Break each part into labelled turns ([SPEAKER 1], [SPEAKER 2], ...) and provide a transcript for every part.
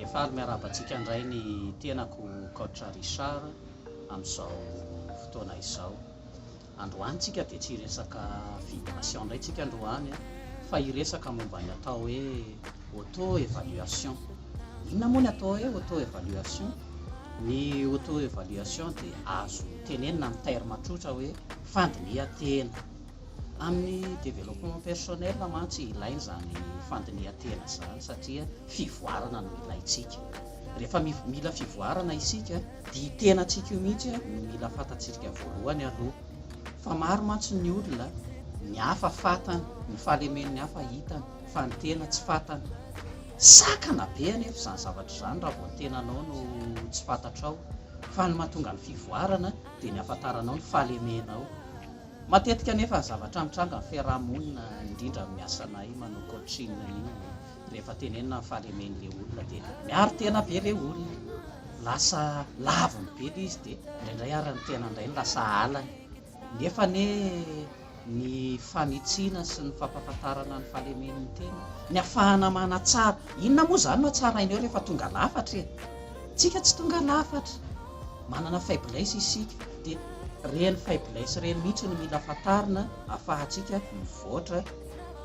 [SPEAKER 1] Dia faly miarahaba antsika indray ny tenako Coach Richard amin'izao fotoana izao. Androany tsika dia tsy hiresaka vibration indray tsika androany fa hiresaka momba ny atao hoe auto évaluation. Inona moa ny atao hoe auto évaluation? Ny auto évaluation dia azo tenenina amin'ny terme tsotra hoe fandinihan-tena. Amin'ny développement personnel mantsy ilaina izany fandinihan-tena izany satria fivoarana no ilaintsika. Rehefa mila fivoarana isika dia io tenantsika io mihitsy no mila fantatsika voalohany aloha. Fa maro mantsy ny olona, ny hafa fantany, ny fahalemen'ny hafa hitany fa ny tena tsy fantany. Sakana be anefa izany zavatra izany raha vao ny tenanao no tsy fantatrao. Fa ny mahatonga ny fivoarana dia ny ahafantaranao ny fahalemenao. Matetika anefa ny zavatra mitranga amin'ny fiaraha-monina, indrindra amin'ny asanay manao coaching io, rehefa tenenina ny fahalemen'ilay olona dia miaro tena be ilay olona, lasa laviny be ilay izy dia indraindray ary ny tena indray no lasa halany. Nefa anie ny fanitsiana sy ny fampahafantarana ny fahalemen'ny tena, ny afahana manatsara, inona moa izany no hatsaraina eo rehefa tonga lafatra e? Tsika tsy tonga lafatra. Manana faiblesse isika dia ireny faiblesse ireny mihitsy no mila fantarina afahantsika mivoatra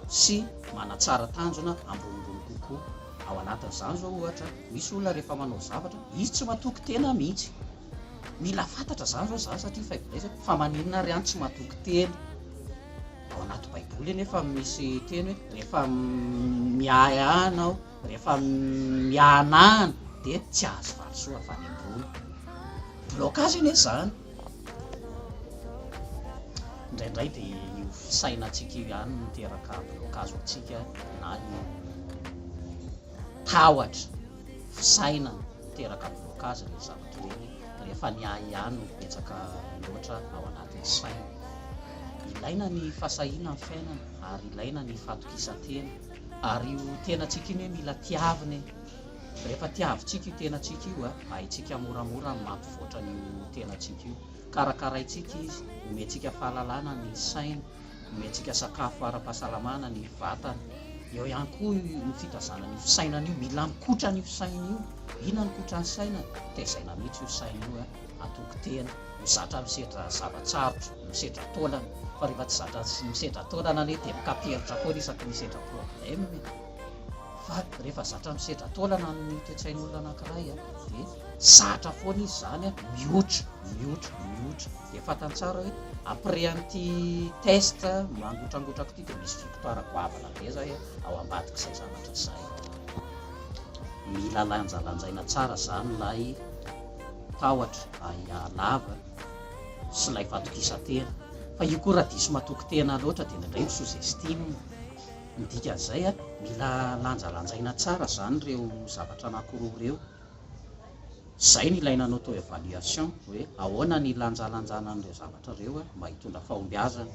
[SPEAKER 1] sy manatsara tanjona ambonimbony kokoa. Ao anatin'izany izao ohatra, misy olona rehefa manao zavatra, izy tsy matoky tena mihitsy. Mila fantatra izany izao izany satria faiblesse, fa maninona ary any tsy matoky tena? Ao anaty baiboly anefa misy teny hoe rehefa miahy ahy anao, Rehefa miahanahana dia tsy ahazo valisoa avy any ambony. Blocage anie izany. Indraindray dia io fisainantsika io ihany no miteraka blocage ho antsika na io tahotra, fisainana miteraka blocage ireny zavatra ireny rehefa ny ahiahy no betsaka loatra ao anatin'ny saina. Ilaina ny fahasahiana amin'ny fiainana ary ilaina ny fahatokisan-tena. Ary io tenantsika io anie mila tiavina e! Rehefa tiavintsika io tenantsika io, haintsika moramora ny mampivoatra an'io tenantsika io. Karakaraintsika izy, omentsika fahalalana ny saina, omentsika sakafo ara-pahasalamana ny vatana. Eo ihany koa ny fitazanana io fisainana io, mila mikotrana io saina io. Inona no kotran'ny saina? Tezaina mihitsy io saina io, hatoky tena. Ho zatra misedra zava-tsarotra, misedra taolana, fa rehefa tsy zatra misedra taolana anie dia mikaperitra foana isaky ny misedra problème e! Fa rehefa zatra misedra taolana ny toe-tsain'olona anankiray a, dia zatra foana izy izany a, mihotra, mihotra, mihotra, dia fantany tsara hoe après an'ity test mangotrangotrako ity dia misy victoire goavana be zay ao ambadik'izay zavatra izay. Mila lanjalanjaina tsara izany ilay tahotra ahiahy lava sy ilay fatokisan-tena. Fa io koa raha diso matoky tena loatra dia indraindray mi sous estime. Ny dikan'izay mila lanjalanjaina tsara izany ireo zavatra anankiroa ireo. Izay no ilaina ny auto évaluation hoe ahoana ny hilanjalanjana an'ireo zavatra ireo mba hitondra fahombiazana.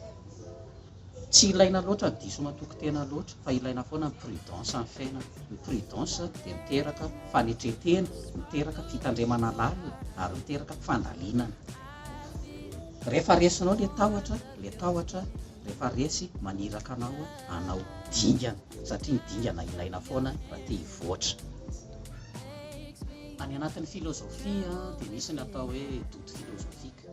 [SPEAKER 1] Tsy ilaina loatra ny diso matoky tena loatra fa ilaina foana ny prudence amin'ny fiainana. Ny prudence dia miteraka fanetren-tena, miteraka fitandremana lalina ary miteraka fandalinana. Rehefa resinao ilay tahotra, ilay tahotra rehefa resy maniraka anao hanao dingana satria ny dingana ilaina foana raha te hivoatra. Any anatin'ny filozofia dia misy ny atao hoe doute philosophique.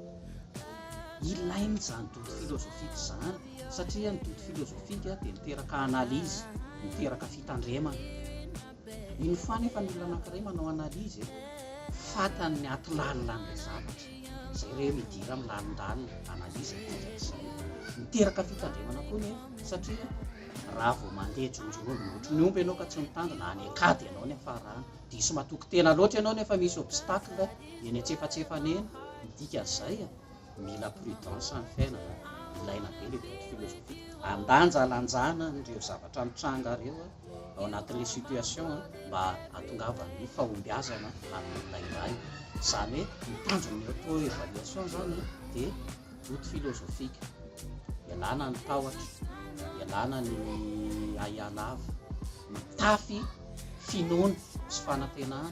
[SPEAKER 1] Ilaina izany doute philosophique izany satria ny doute philosophique dia miteraka analyse, miteraka fitandremana. Une fois nefa ny olona anankiray manao analyse, fantany ny ato lalina an'ilay zavatra. Izay re midira amin'ny lalindalina, analyse ny dikan'izay. Miteraka fitandremana koa nefa satria raha vao mandeha jonjorombony ohatry ny omby ianao ka tsy mitandrina, any an-kady ianao ny hafarana. Diso matoky tena loatra ianao nefa misy obstacle eny antsefatsefany eny. Ny dikan'izay, mila prudence ny fiainana, ilaina be le doute philosophique, andanjalanjana an'ireo zavatra mitranga ireo ao anatin'ilay situation mba hahatongavan'ny fahombiazana amin'ny olona iray. Izany hoe ny tanjon'ny auto évaluation izany dia doute philosophique, ialana ny tahotra, ialana ny ahiahy lava, mitafy finoana sy fanantenana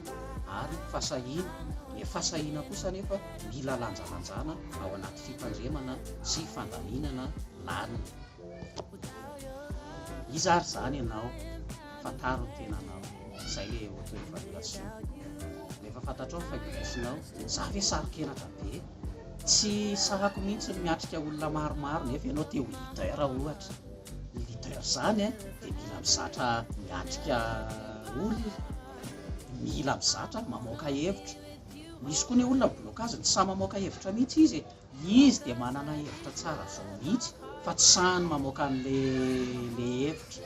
[SPEAKER 1] ary fahasahiana. Ilay fahasahiana kosa anefa mila lanjalanjana ao anaty fitandremana sy fandaminana lalina. Iza ary izany ianao? Fantaro ny tenanao. Izay ilay auto évaluation. Rehefa fantatrao ny faiblesse-nao, za ve saro-kenatra be? Tsy sahako mihitsy ny miatrika olona maromaro nefa ianao te ho leader ohatra. Ny leader izany dia mila mizatra miatrika olona, mila mizatra mamoaka hevitra. Misy koa ny olona mi-blocage, tsy sahy mamoaka hevitra mihitsy izy e. Izy dia manana hevitra tsara zao mihitsy fa tsy sahiny mamoaka an'le le hevitra.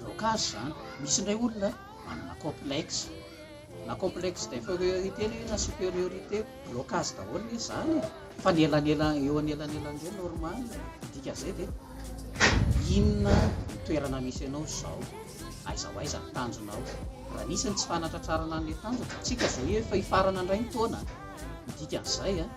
[SPEAKER 1] Blocage zany. Misy indray olona manana complexe. Na complexe d'infériorité le na supériorité, blocage daholo anie zany e. Fa ny elanela eo anelanelan'ireo normal. Ny dikan'izay dia inona ny toerana misy anao zao? Aiza ho aiza ny tanjonao? Raha nisy ny tsy fanatratrarana an'le tanjona, tsika zao efa hifarana indray ny taona. Ny dikan'izay a,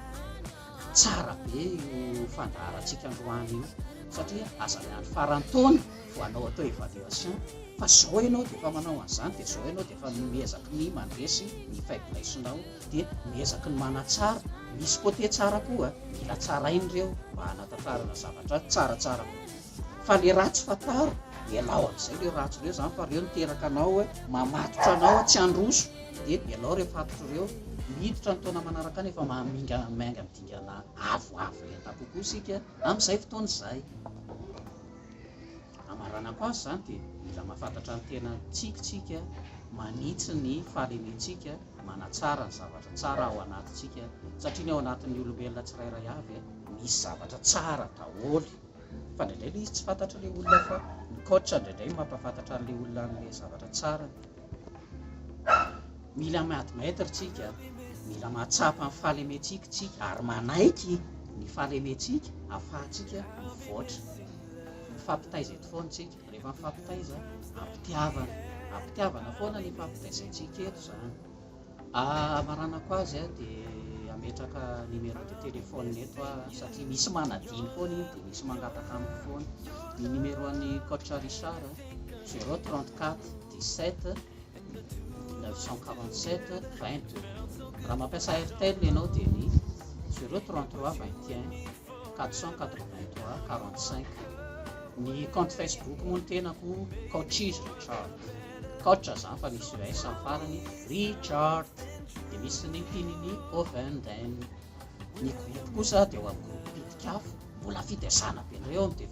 [SPEAKER 1] tsara be io fandaharantsika androany io satria aza miandry faran'ny taona vao hanao atao évaluation fa zao ianao dia efa manao an'izany dia zao ianao dia efa miezaky ny mandresy ny faiblesse-nao dia miezaky ny manatsara, misy côté tsara koa mila tsaraina ireo mba hanatantarana zavatra tsaratsara kokoa fa le ratsy fantaro, ialao amin'izay ireo ratsy ireo zany fa ireo niteraka anao mamatotra anao tsy handroso dia ialao ireo fatotra ireo. Miditra ny taona manaraka any efa maminga miainga amin'ny dingana avoavo lenta kokoa isika amin'izay fotoana izay. Hamaranako azy izany dia mila mahafantatra ny tenantsika isika, manitsy ny fahalementsika, manatsara ny zavatra tsara ao anatintsika satria ny ao anatin'ny olombelona tsirairay avy misy zavatra tsara daholo fa indraindray ilay izy tsy fantatr'ilay olona fa ny coach indraindray mampahafantatra an'ilay olona an'ilay zavatra tsara. Mila mi-admettre tsika, mila mahatsapa ny fahalementsika tsika ary manaiky ny fahalementsika ahafahantsika mivoatra. Mifampitaiza eto foana tsika, rehefa mifampitaiza ampitiavana, ampitiavana foana ny ifampitaizaintsika eto zany. Hamaranako azy dia hametraka numéro de téléphone eto aho satria misy manadino foana iny dia misy mangataka amiko foana. Ny numéro an'i coach Richard 034 17 947 22. Raha mampiasa Airtel ianao dia ny 033 21 483 45. Ny compte Facebook moa ny tenako Coaches Richard. Coach zany fa misy US amin'ny farany, Richard. Dia misy ny pininy Ovenden. Ny groupe kosa dia ao amin'ny groupe Pitik'afo. Mbola fitaizana be indray ao amin'ny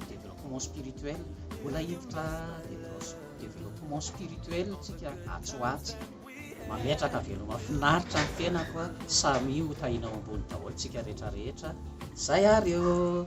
[SPEAKER 1] développement spirituel. Mbola hiditra développement spirituel tsika atsy ho atsy. Mametraka veloma finaritra ny tenako a, samia ho tahiana ao ambony daholo tsika rehetra rehetra. Zay ary ô!